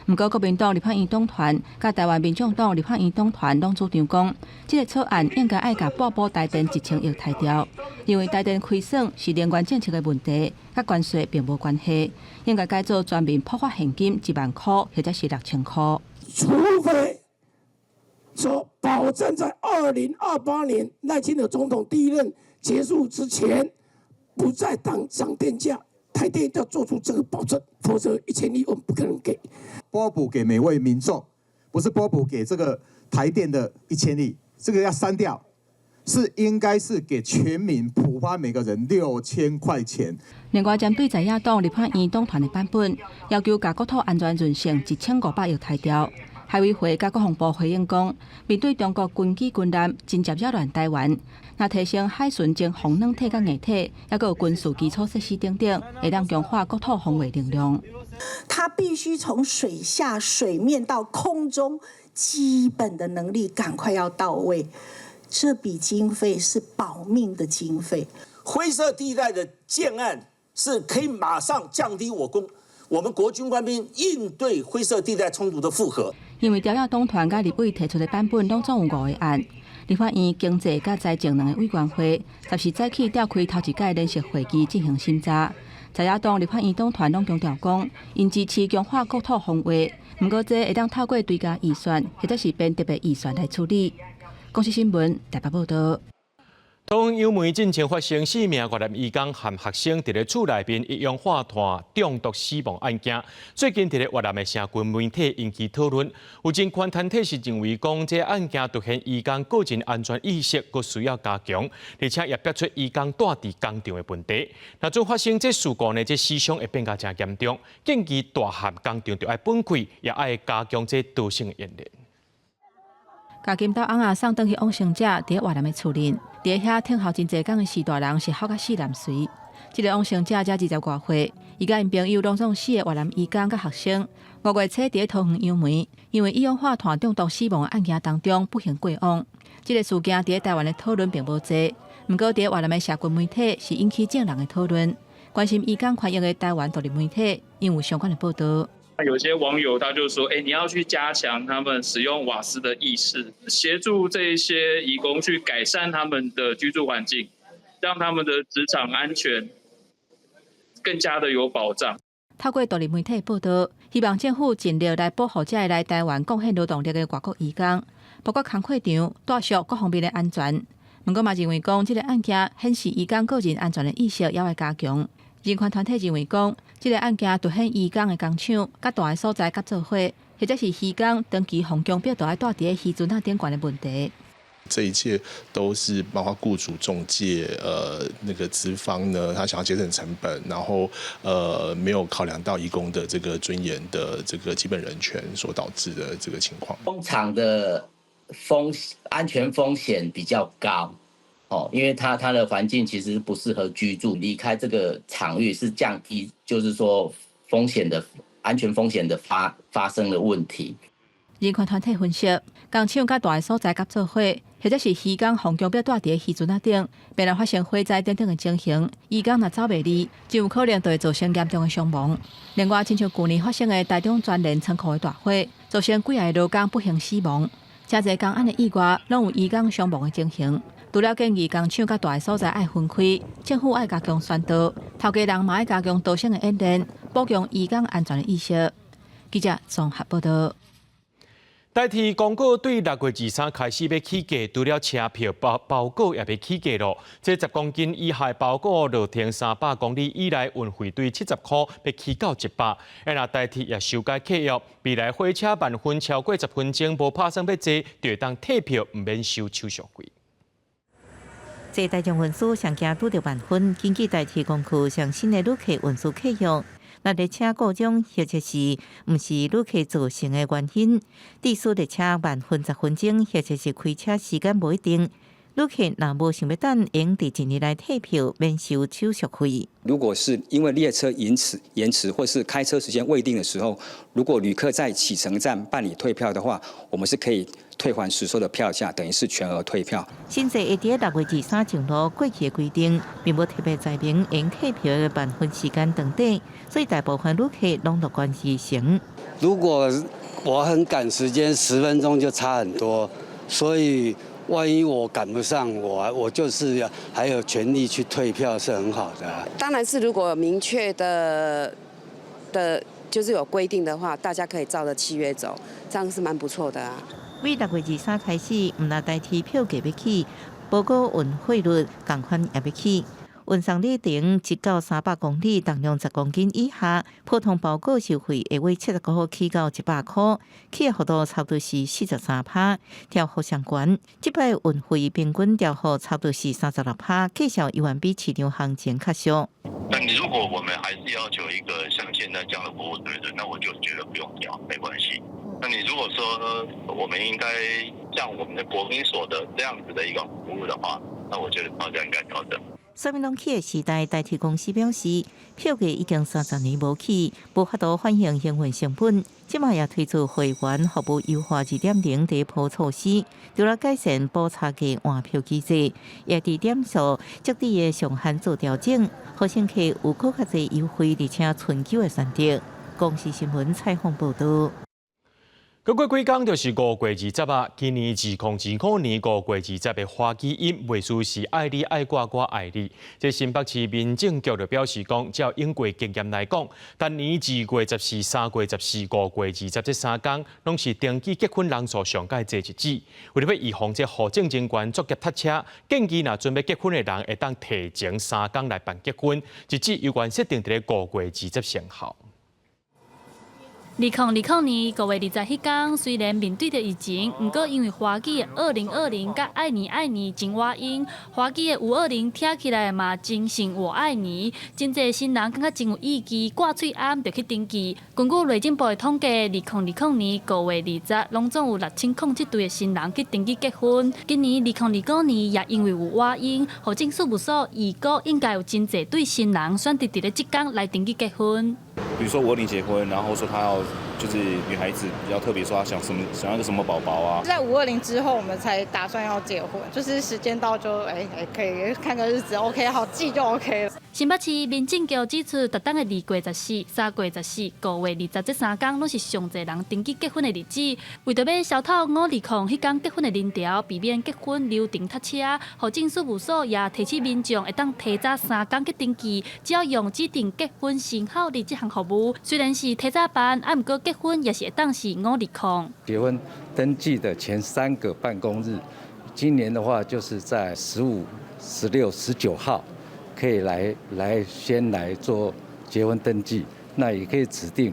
毋過國民黨立法院黨團佮台灣民眾黨立法院黨團攏主張講，這个草案應該愛共撥補台電1000億刣掉，因為台電虧損是能源政策的問題，佮關稅並無關係，應該改做全民普發現金1萬箍或者是6000箍。除非說保證在2028年賴清德總統第一任結束之前，不再漲電價，台電要做出這個保證，否則1000億我們不可能給。撥補給每位民眾，不是撥補給這個台電的一千億，這個要刪掉，是應該是給全民普發每個人6000塊錢。另外，針對在野黨立法院黨團的版本，要求共國土安全韌性1500億刣掉。海委會佮國防部回應講，面對中國軍機軍艦侵襲擾亂台灣，若提升海巡偵防軟體佮硬體，抑閣有軍事基礎設施等等，會當強化國土防衛能量。它必須從水下、水面到空中，基本的能力趕快要到位。這筆經費是保命的經費。灰色地帶的建案是可以馬上降低我們國軍官兵應對灰色地帶衝突的負荷。因為朝野黨團佮立委提出的版本攏總有五個案，立法院經濟佮財政兩個委員會十四早起召開頭一屆聯席會議進行審查。在野黨立法院黨團攏強調講，𪜶支持強化國土防衛，毋過這會當透過追加預算或者是編特別預算來處理。公視新聞台北報道。桃園楊梅進前發生四名越南移工和學生佇咧厝內面一氧化碳中毒死亡案件，最近佇咧越南的社群媒體引起討論。有人權團體是認為講，這案件凸顯移工個人安全意識閣需要加強，而且也逼出移工蹛佇工場的問題。若準發生這事故呢，這死傷會變甲誠嚴重。建議大漢工場著愛分開，也愛加強這逃生的演練。共金兜尪仔送轉去往生者佇越南的厝裡，佇遐等候真濟工的序大人是哭甲死難隨。這個往生者才二十外歲，伊佮𪜶朋友攏總四个越南移工佮學生，五月初佇桃園楊梅，因為一氧化碳中毒死亡的案件當中不幸過往。這個事件佇台灣的討論並無濟，毋過佇越南的社群媒體是引起眾人的討論。關心移工權益的台灣獨立媒體，𪜶有相關的報導。有些網友他就說：“欸，你要去加強他們使用瓦斯的意識，協助這些移工去改善他們的居住環境，讓他們的職場安全更加的有保障。” 透過獨立媒體報導，希望政府盡力來保護這个來台灣貢獻勞動力的外國移工，包括工課場、住宿各方面的安全。毋過嘛認為講，這个案件顯示移工個人安全的意識猶愛加強。人權團體認為講，這个案件凸顯移工的工廠佮蹛的所在合做伙，或者是漁工長期予強迫著愛蹛佇咧漁船仔頂懸的問題。這一切都是包括僱主、中介，那個資方呢，他想要節省成本，然後，沒有考量到移工的這個尊嚴的這個基本人權所導致的這個情況。工廠的安全風險比較高。哦，因為它的環境其實不適合居住，離開這個場域是降低，就是說風險的安全風險的發生的問題。人權團體分析，工廠佮蹛的所在合做伙，或者是漁工予強迫蹛佇咧漁船仔頂，變來發生火災等等的情形，移工若走袂離，就有可能就會造成嚴重的傷亡。另外，親像舊年發生的台中全聯倉庫的大火，造成幾个勞工不幸死亡，誠濟工安的意外，攏有移工傷亡的情形。除了建議工廠佮蹛的所在愛分開，政府愛加強宣導，頭家人嘛愛加強逃生的演練，補強移工安全的意識。記者綜合報導。台鐵公告對6月23開始欲起價，除了車票包裹也欲起價囉。這10公斤以下包裹路程300公里以內運費對70箍，欲起到100。啊，若台鐵也修改契約，未來火車慢分超過10分鐘無拍算欲坐，就會當退票，毋免收手續費。坐大眾運輸上驚拄著慢分，根據台鐵公告上新的旅客運輸契約，若列車故障或者是毋是旅客造成的原因，致使列車慢分10分鐘，或者是開車時間無一定，旅客若無想欲等，會佇一日內退票，免收手續費。如果是因為列車延遲或是開車時間未定的時候，如果旅客在啟程站辦理退票的話，我們是可以退還實收的票價，等於是全額退票。新制會佇6月23上路，過去的規定並無特別載明會用退票的慢分時間長短，所以大部分旅客攏樂觀其成。如果我很趕時間，10分鐘就差很多，所以萬一我趕不上，我就是還有權利去退票，是很好的。當然是如果明確的，就是有規定的話，大家可以照着契約走，這樣是蠻不錯的啊。對6月23開始，毋但台鐵票價欲起，包裹運費率仝款也欲起。運送里程1到300公里，重量10公斤以下，普通包裹收費會為70箍起到100箍，起的幅度差不多是43%，調幅上懸。這擺運費平均調幅差不多是36%，價數猶原比市場行情較俗。那你如果我們還是要求一個像現在這樣的服務水準，那我就覺得不用調，沒關係。那你如果說我們應該像我們的國民所得這樣子的一個服務的話，那我覺得票價應該調整。啥物攏起的時代，台鐵公司表示，票價已經30年無起，無法度反映營運成本。這馬也推出會員服務優化2.0第一波措施，除了改善補差價換票機制，也佇點數積點的上限做調整，予乘客有閣較濟優惠，而且長久的選擇。公視新聞採訪報導。閣過幾工就是五月二十啊！今年2025年5月20的華語音袂輸是愛你愛我我愛你。這新北市民政局就表示講，照往過經驗來講，逐年2月14、3月14、5月20這三工，攏是登記結婚人數上蓋濟日子。為著欲預防這戶政人員作業塞車，建議若準備結婚的人會當提前三工來辦結婚，日子猶原設定佇咧五月二十生效。2020年5月20彼工，雖然面對著疫情，毋過因為華語的2020佮愛你愛你真倚音，華語的520聽起來嘛真像我愛你，真濟新人感覺真有意義，掛喙罨就去登記。根據內政部的統計，2020年5月20，攏總有6007對的新人去登記結婚。今年2025年也因為有倚音，戶政事務所預估應該有真濟對新人選擇佇咧這工來登記結婚。比如說520結婚，然後說他要就是女孩子比較特別，說她想什麼想要個什麼寶寶啊。在520之後，我們才打算要結婚，就是時間到就哎可以看個日子，OK 好記就 OK 了。新北市民政局指出，逐冬的2月14、3月14、5月20這三工，攏是上濟人登記結婚的日子。為著欲消透520彼工結婚的人潮，避免結婚流程塞車，戶政事務所也提醒民眾會當提早三工去登記，只要用指定結婚生效日這項服務。雖然是提早辦，啊，毋過結婚也是會當是520。結婚登記的前3個辦公日，今年的話就是在15、16、19號。可以來先來做結婚登記，那也可以指定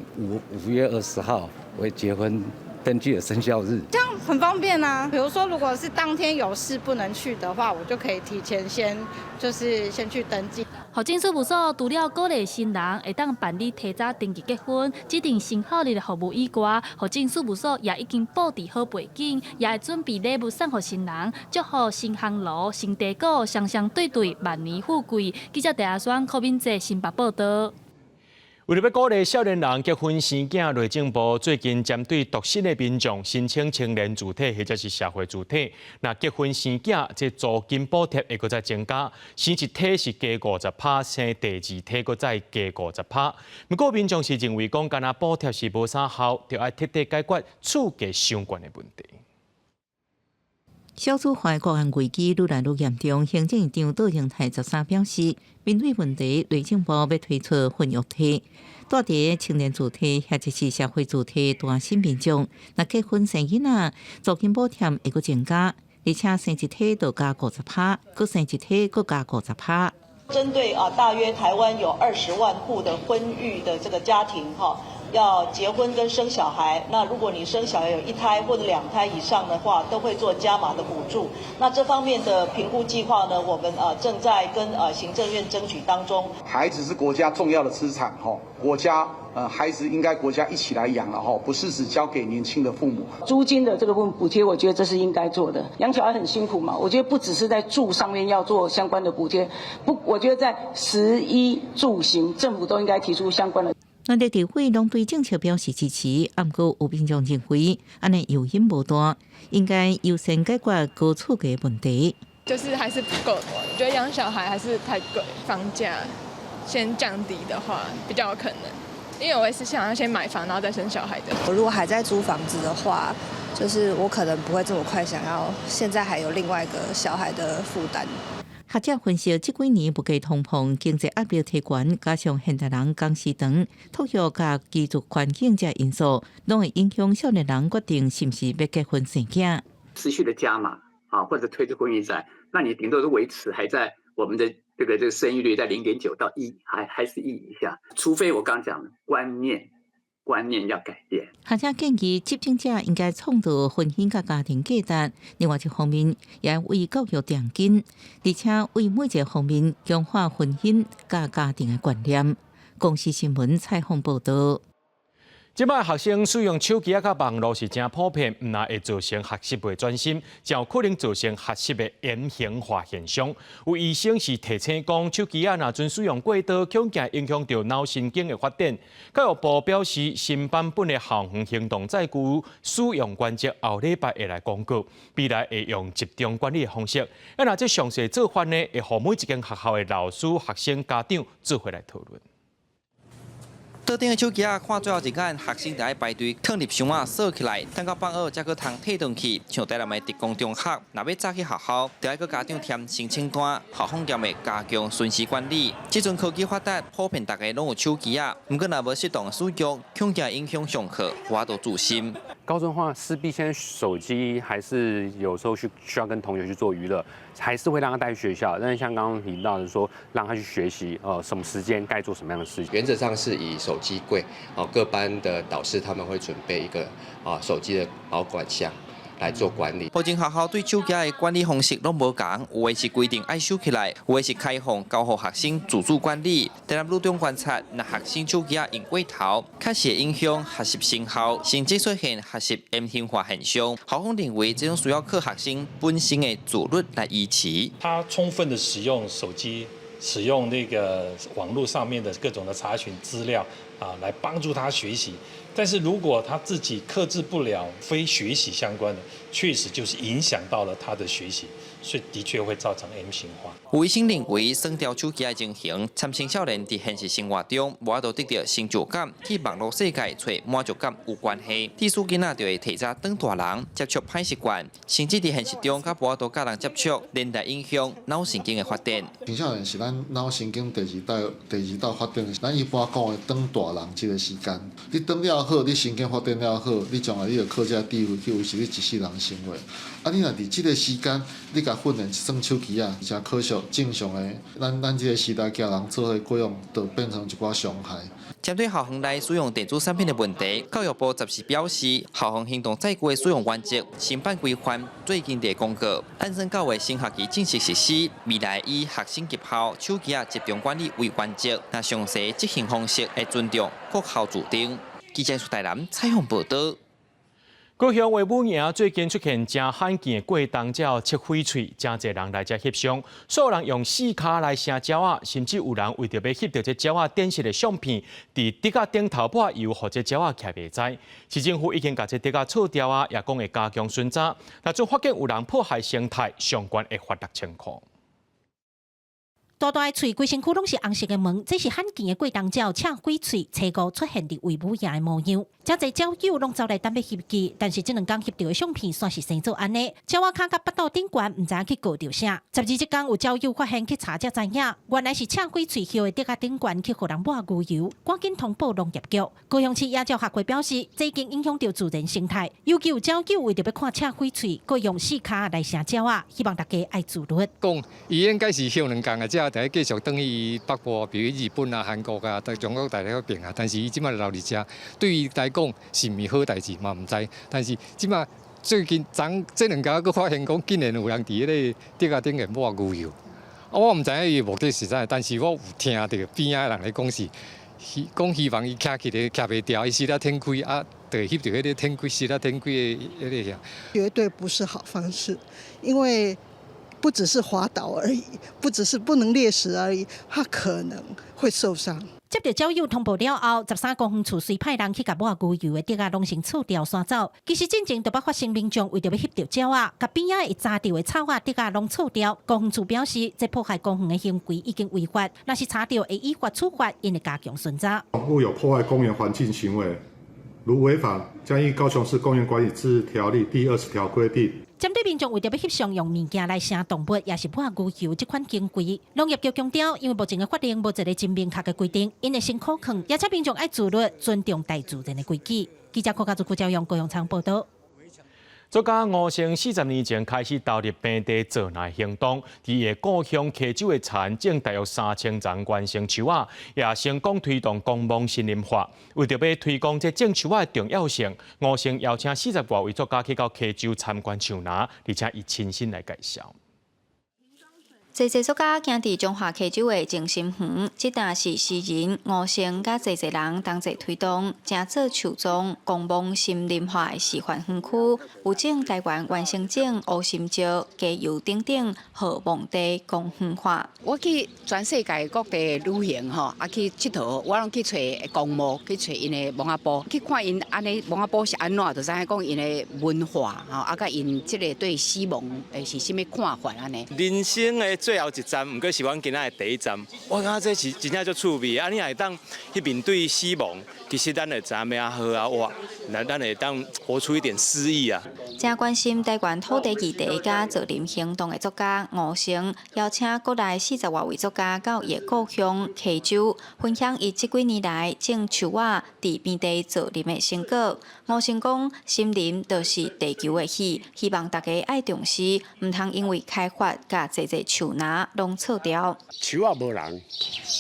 5月20號為結婚登記的生效日。這樣很方便啊。比如說，如果是當天有事不能去的話，我就可以提前先就是先去登記。戶政事務所除了鼓勵新人會當辦理提早登記結婚、指定生效日的服務以外，戶政事務所也已經布置好背景，也會準備禮物送予新人，祝福新烘爐、新茶果，雙雙對對，萬年富貴。記者鄭阿雙、柯敏哲新北報道。為著欲鼓勵少年人結婚生囝，內政部最近針對獨身的民眾申請青年住宅或者是社會住宅，若結婚生囝，這租金補貼會閣再增加，生一胎是加50%，生第二胎閣再加50%。毋過民眾是認為講，干焦補貼是無啥效，著愛徹底解決厝價傷懸的問題。少子化國安危機愈來愈嚴重，行政院長杜榮泰13表示，面對問題，內政部欲推出婚育梯，住佇青年住宅或者是社會住宅單身民眾，若結婚生囡仔，租金補貼會閣增加，而且生一胎就加50%，閣生一胎閣加五十趴。針對啊，大約台灣有20萬戶的婚育的這個家庭，哈。要結婚跟生小孩，那如果你生小孩有一胎或者兩胎以上的話，都會做加碼的補助。那這方面的評估計劃呢，我們正在跟行政院爭取當中。孩子是國家重要的資產，吼，國家孩子應該國家一起來養了，吼，不是只交給年輕的父母。租金的這個部分補貼，我覺得這是應該做的。養小孩很辛苦嘛，我覺得不只是在住上面要做相關的補貼，不，我覺得在食衣住行，政府都應該提出相關的。咱的立委攏對政策表示支持，毋過有民眾認為，按呢誘因無大，應該優先解決高厝價問題。就是還是不夠多，我覺得養小孩還是太貴，房價先降低的話比較有可能。因為我也是想要先買房，然後再生小孩的。我如果還在租房子的話，就是我可能不會這麼快想要，現在還有另外一個小孩的負擔。學者分析，這幾年物價通膨、經濟壓力提懸，加上現代人工時長、托育佮居住環境這因素，攏會影響少年人決定是毋是欲結婚生囝。持續的加碼啊，或者推出婚育債，那你頂多是維持還在我們的這個生育率在0.9到1，還是1以下。除非我剛講的觀念要改變。學者建議執政者應該創造婚姻佮家庭價值，另外一方面也為教育奠基，而且為每一個方面強化婚姻佮家庭的觀念。公視新聞採訪報導。這擺學生使用手機仔佮網路是誠普遍，毋但會造成學習袂專心，誠有可能造成學習的扁平化現象。有醫生是提醒講，手機仔若陣使用過多，恐驚影響著腦神經的發展。教育部表示，新版本的校園行動載具使用原則後禮拜會來公告，未來會用集中管理的方式。啊，若這詳細做法呢，會予每一間學校的老師、學生、家長做伙來討論。桌頂的手機仔看最後一眼，學生就愛排隊囥入箱仔鎖起來，等到放學才閣通提轉去。像台南的特工中學，若欲早去學校，就愛閣家長填申請單，校方業會加強巡視管理。這陣科技發達，普遍逐家攏有手機仔，毋過若無適當使用，恐驚影響上課，無法度專心。高中的話，勢必現在手機還是有時候需要跟同學去做娛樂，還是會讓他帶去學校。但是像剛剛提到的說，讓他去學習，什麼時間該做什麼樣的事情。原則上是以手機櫃，哦，各班的導師他們會準備一個啊手機的保管箱來做管理。目前學校對手機的管理方式攏無仝，有的是規定愛收起來，有的是開放交予學生自主管理。台南女中觀察，若學生手機用過頭，確實會影響學習成效，甚至出現學習 M 型化現象。校方認為這種需要靠學生本身的自律來維持。他充分的使用手機，使用那個網絡上面的各種的查詢資料啊，來幫助他學習。但是如果他自己克制不了非學習相關的，確實就是影響到了他的學習，所以的確會造成 M 型化。有醫生認為，刪掉手機的情形，參青少年佇現實生活中無法度得著成就感，去網路世界揣滿足感有關係。致使囡仔就會提早長大人，接觸歹習慣，甚至佇現實中較無法度佮人接觸，連帶影響腦神經的發展。青少年是咱腦神經第二道發展，咱一般講的長大人這個時間，你長了好，你神經發展了好，你將來你就靠這智慧去維持你一世人生活。啊，你若佇這個時間，你共訓練耍手機仔，誠可惜，正常的，咱這個時代囝人做伙過往，就變成一寡傷害。針對校園內使用電子產品的問題，教育部十四表示，校園行動載具的使用原則、新版規範最近佇公告，按算九月新學期正式實施，未來以學生入校手機仔集中管理為原則，若詳細執行方式會尊重各校自定。記者蘇台南採訪報導。高雄衛武營最近出現誠罕見的過冬鳥赤翡翠，誠濟人來遮翕相，煞有人用四跤來城鳥仔，甚至有人為著欲翕著這鳥仔典型的相片，佇竹仔頂頭抹油，予這鳥仔徛袂知。市政府已經共這竹仔鑿掉啊，也講會加強巡查。若準發現有人破壞生態，相關會罰6000箍。大大的喙，規身軀攏是紅色的毛，這是罕見的過冬鳥赤翡翠，初五出現佇衛武營的模樣。誠濟鳥友攏走來等欲翕伊，但是這兩工翕著的相片煞是生做按呢，鳥仔跤佮腹肚頂懸，毋知影去告著啥。12這工有鳥友發現去查才知影，原來是赤翡翠歇佇竹仔頂懸去予人抹牛油，趕緊通報農業局。高雄市野鳥學會表示，這已經影響著自然生態，尤其有鳥友為著欲看赤翡翠，閣用四跤來城鳥仔，希望大家愛自律。講伊應該是歇兩工啊，才會繼續轉去北部，比如日本啊、韓國啊、中國大陸彼爿啊。但是伊這擺留佇遮，對伊來講是毋是好代誌嘛？毋知。但是這擺最近昨這兩工閣發現講，竟然有人佇彼个竹仔頂面抹牛油。啊，我毋知影伊的目的是啥，但是我有聽著邊仔人咧講是，講希望伊徛起來徛袂牢，伊死咧天開啊，就會翕著彼个天開死咧天開的彼个遐。絕對不是好方式，因為不只是滑倒而已，不只是不能獵食而已，它可能會受傷。接著鳥友通報了後，13公園處隨派人去共抹牛油的竹仔攏先鑿掉徙走。其實進前就捌發生民眾為著欲翕著鳥仔，共邊仔會紮著的草仔竹仔攏鑿掉。公園處表示，這破壞公園的行為已經違法，若是查著會依法處罰，𪜶會加強巡查。若有破壞公園環境行為，如違反，將依高雄市公園管理自治條例第20條規定。針對民眾為著欲翕相用物件來城動物，抑是抹牛油這款行為，農業局強調，因為目前的法令無一個真明確的規定，𪜶會先苦勸，也請民眾愛自律，尊重大自然的規矩。記者柯家祖、郭昭勇高雄場報導。作家吳勝40年前開始投入平地造林行動，佇伊的故鄉溪州的田種大約3000叢原生樹仔，也成功推動公墓森林化。為著欲推廣這種樹仔的重要性，吳勝邀請40外位作家去到溪州參觀樹林，而且伊親身來介紹。濟濟作家行佇彰化溪州的靜心園，這呾是詩人吳勝佮濟濟人同齊推動，成做樹樁公墓森林化的示範園區，有種台灣原生種烏心石、雞油等等，予墓地公園化。我去全世界各地旅行吼，啊去𨑨迌，我攏去揣公墓，去揣𪜶的墓仔埔，去看𪜶按呢墓仔埔是按怎，就知影講𪜶的文化吼，啊佮𪜶這个對死亡的是啥物看法按呢。人生的最後一站，毋過是阮今仔的第一站。我感覺這是真正足趣味。啊，你若會當去面對死亡，其實咱會知影欲按怎好好活，咱會當活出一點詩意啊。正關心台灣土地議題佮造林行動的作家吳成，邀請國內四十外位作家到伊的故鄉溪州，分享伊這幾年來種樹仔、佇平地造林的成果。吳成講，森林就是地球的血，希望大家愛重視，毋通因為開發，共濟濟樹林攏錯掉。樹仔無人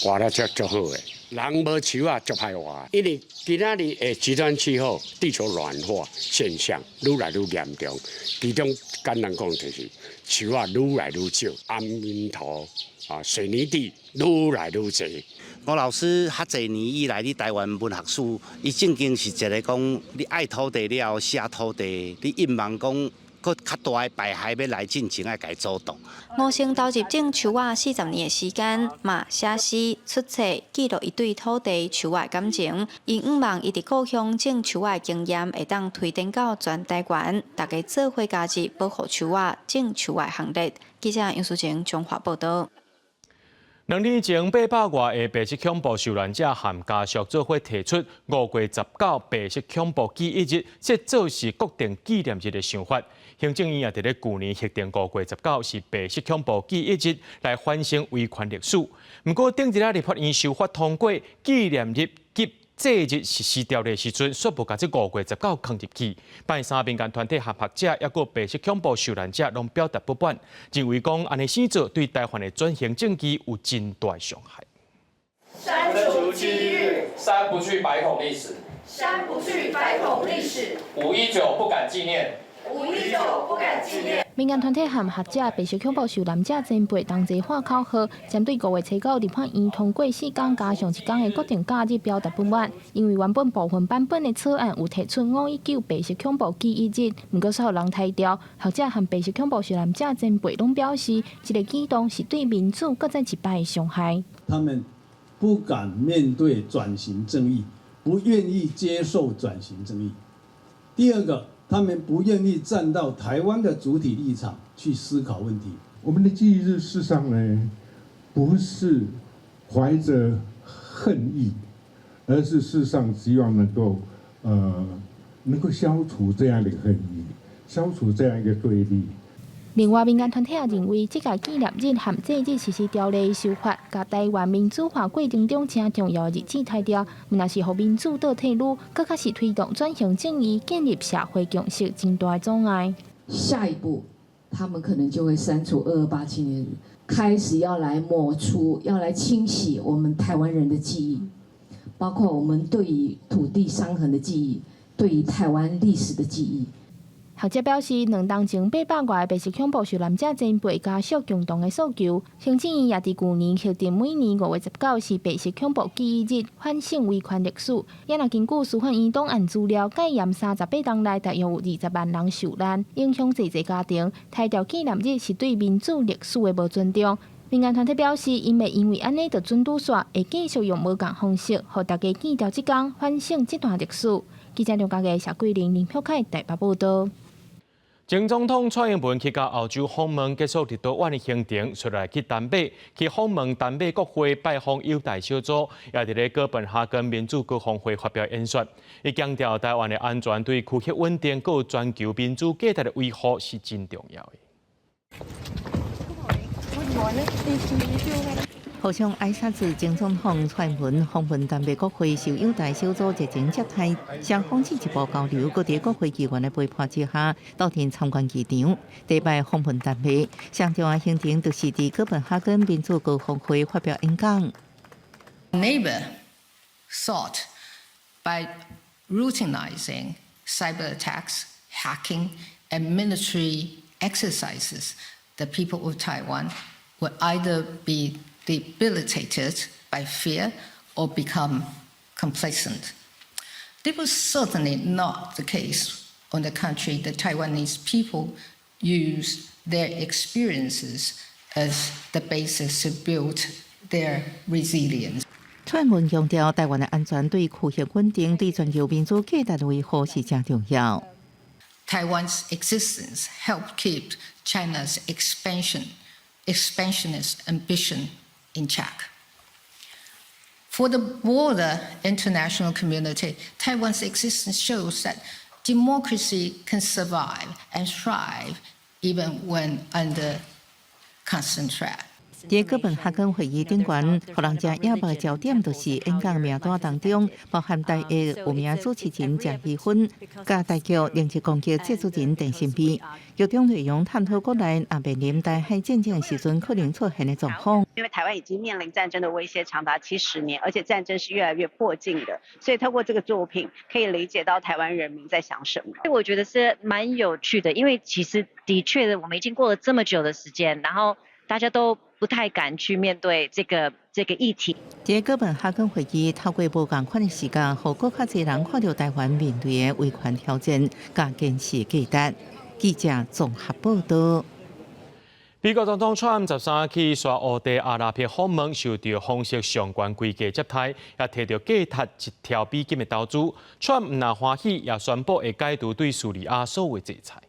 活得足足好的，人無樹仔足歹活。因為今仔日的極端氣候、地球暖化現象愈來愈嚴重，其中簡單講就是樹仔愈來愈少，岩泥土啊、水泥地愈來愈濟。吳老師較濟年以來，佇台灣文學史，伊正經是一个講，你愛土地了後寫土地，你隱瞞講閣較大的排海欲來進前愛共伊阻擋。吳成投入種樹仔40年的時間，嘛寫詩、出冊，記錄伊對土地、樹仔的感情。伊向望伊佇故鄉種樹仔的經驗，會當推展到全台灣，大家做伙加入保護樹仔、種樹仔的行列。記者楊淑晴彰化報道。2年前，800外个白色恐怖受難者和家屬做伙提出5月19白色恐怖記憶日，這做是國定紀念日的想法。行政院也佇咧舊年核定5月19是白色恐怖記憶日，來反省維權歷史。毋過，頂一下立法院修法通過紀念日及祭日實施條例時陣，煞無共這5月19囥入去。拜三民間團體和學者，抑閣白色恐怖受難者，攏表達不滿，認為講按呢生做對台灣的轉型正義有真大傷害。刪除記憶，刪不去白恐歷史，刪不去白恐歷史。519不敢紀念，519不敢紀念。民間團體和學者白色恐怖受難者前輩同齊喊口號，針對5月9立法院通過四工加上一工的國定假日表達不滿，因為原本部分版本的草案有提出五一九白色恐怖記憶日，毋過煞予人刣掉。學者和白色恐怖受難者前輩攏表示，這个舉動是對民主閣再一擺的傷害。他們不敢面對轉型正義，不願意接受轉型正義。第二個，他們不願意站到台灣的主體立場去思考問題。我們的記憶日事實上呢，不是懷着恨意，而是事實上希望能夠消除這樣的恨意，消除這樣一個對立。另外，民間團體也認為，這個紀念日和祭日實施條例修法，共台灣民主化過程中誠重要的日子刣掉，毋但是予民主倒退嚕，閣較是推動轉型正義、建立社會共識真大的阻礙。下一步，他們可能就會刪除228紀念日，開始要來抹除、要來清洗我們台灣人的記憶，包括我們對於土地傷痕的記憶，對於台灣歷史的記憶。學者表示，2冬前800外白色恐怖受難者前輩家屬共同的訴求，行政院也佇舊年核定每年5月19是白色恐怖記憶日，反省維權歷史。也若根據司法院檔案資料，戒嚴38冬內，大約有20萬人受難，影響濟濟家庭。刣掉紀念日是對民主歷史的無尊重。民間團體表示，𪜶袂因為按呢就準拄煞，會繼續用無仝方式，予大家記牢這工，反省這段歷史。記者梁家傑、謝桂玲、林玉凱台北報道。前總統蔡英文去到歐洲訪問，結束立陶宛的行程，出來去丹麥，去訪問丹麥國會，拜訪友台小組，也佇咧哥本哈根民主高峰會發表演說。伊強調台灣的安全對區域穩定、佮全球民主價值的維護是真重要的。互相挨殺子前總統蔡英文訪問丹麥國會，受友台小組熱情接待，雙方進一步交流，閣佇國會議員的陪伴之下，鬥陣參觀機場。第一擺訪問丹麥，上重要行程就是佇哥本哈根民主高峰會發表演講。 Neighbor thought by routinizing cyber attacks, hacking, and military exercises, the people of Taiwan would either be debilitated by fear or become complacent. This was certainly not the case. On the contrary, the Taiwanese people use their experiences as the basis to build their resilience. 蔡英文強調，台灣的安全對區域穩定、對全球民主價值維護是誠重要。 Taiwan's existence helped keep China's expansion Expansionist ambition in check. For the broader international community, Taiwan's existence shows that democracy can survive and thrive even when under constant threat. 佇哥本哈根會議頂懸，予人誠矚目的焦點就是演講名單當中，包含台藝有名主持人鄭麗芬，佮台劇《靈異攻擊》製作人鄧新斌。劇中內容探討國內若面臨台海戰爭時陣可能出現的狀況。因為台灣已經面臨戰爭的威脅長達70年，而且戰爭是越來越迫近的，所以透過這個作品可以理解到台灣人民在想什麼。我覺得是蠻有趣的，因為其實的確，我們已經過了這麼久的時間，然後大家都不太敢去面對這個議題。這哥本哈根會議透過無仝款的視角，予閣較濟人看著台灣面對的維權挑戰，佮堅持價值。記者綜合報道。美國總統川普13去沙烏地阿拉伯訪問，受著封殺上懸規格接待，也提著價值1兆美金的投資。川普毋但歡喜，也宣布會解除對敘利亞所有制裁。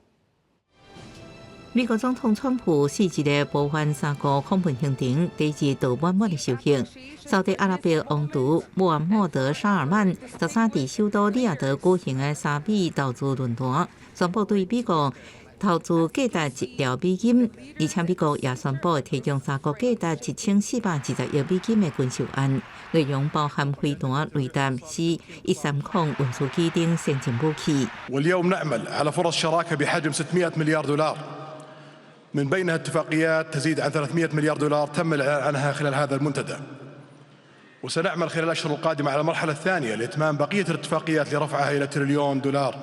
美國總統川普四日的波環三國訪問行程，第一日就滿滿的收穫。沙特阿拉伯王儲穆罕默德·沙爾曼13佇首都利雅得舉行的沙美投資論壇，宣布對美國投資價值1兆美金，而且美國也宣布提供沙國價值1420億美金的軍售案，內容包含飛彈、雷達、C 130運輸機等先進武器。 واليوم نعمل على فرص شراكة بحجم 600 مليار دولار من بينها اتفاقيات تزيد عن 300 مليار دولار تم الإعلان عنها خلال هذا المنتدى وسنعمل خلال الأشهر القادمة على المرحلة الثانية لإتمام بقية الاتفاقيات لرفعها إلى تريليون دولار。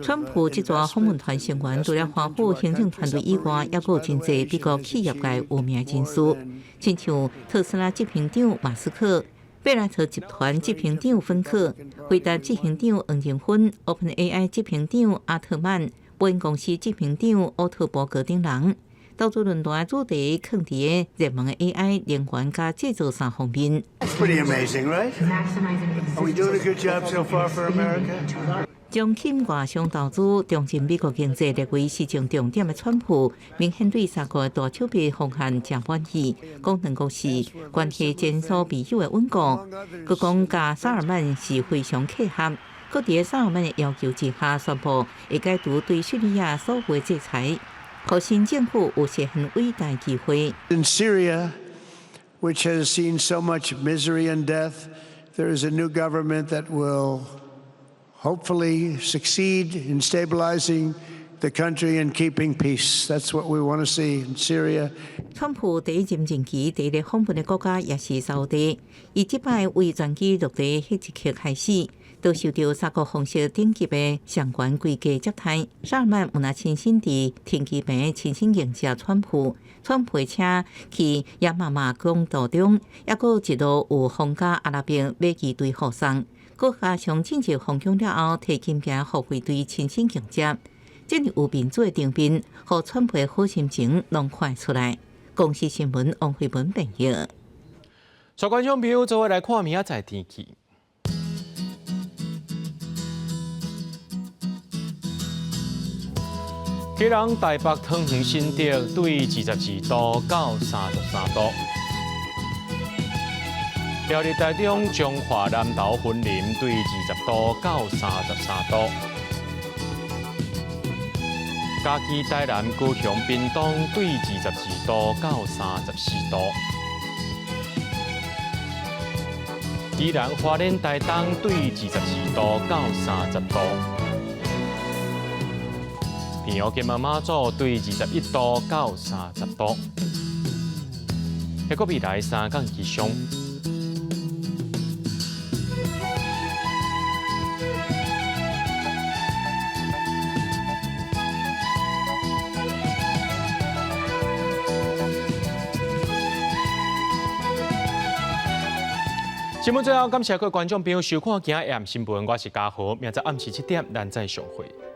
川普這逝訪問團成員除了華府行政團隊以外，猶閣有真濟美國企業界有名人士，親像特斯拉執行長馬斯克、貝萊特集團執行長芬克、輝達執行長黃仁勳、OpenAI 執行長阿特曼、波音公司執行長奧特伯格等人。投資論壇主題囥佇熱門的 AI 能源佮製造三方面。 Pretty amazing, right? Are we doing a good job so far for America? 將吸外商投資、重振美國經濟列為施政重點的川普，明顯對三國的大手筆方案誠滿意，講兩國是關係前所未有的穩固。閣講佮沙爾曼是非常契合，閣佇沙爾曼的要求之下，宣布會解除對敘利亞所有的制裁。予新政府有實現偉大機會。 In Syria, which has seen so much misery and death, there is a new government that will hopefully succeed in stabilizing the country and keeping peace. That's what we want to see in Syria. 川普第一任任期第一个訪問的國家也是沙地，伊這擺為專機落地彼一刻開始，都受著三國皇室等級的上懸規格接待。沙爾曼毋但親身佇停機坪親身迎接川普，川普車去亞媽媽宮途中，猶閣一路有皇家阿拉伯馬騎隊護送，閣加上進入皇宮了後，提金行護衛隊親身迎接，這爾有面子的場面，予川普的好心情攏看出來。公視新聞王慧文編譯。小觀眾朋友，做伙來看明仔載天氣。基隆、台北、桃園、新竹對22度到33度。苗栗、台中、彰化、南投、雲林對20度到33度。嘉義、台南、高雄、屏東對22度到34度。宜蘭、花蓮、台東對22度到30度。澎湖、金門、馬祖對21度到30度。閣未來3工吉祥。新聞最後，感謝各位觀眾朋友收看今仔日新聞，我是嘉豪，明仔暗時7點，咱再相會。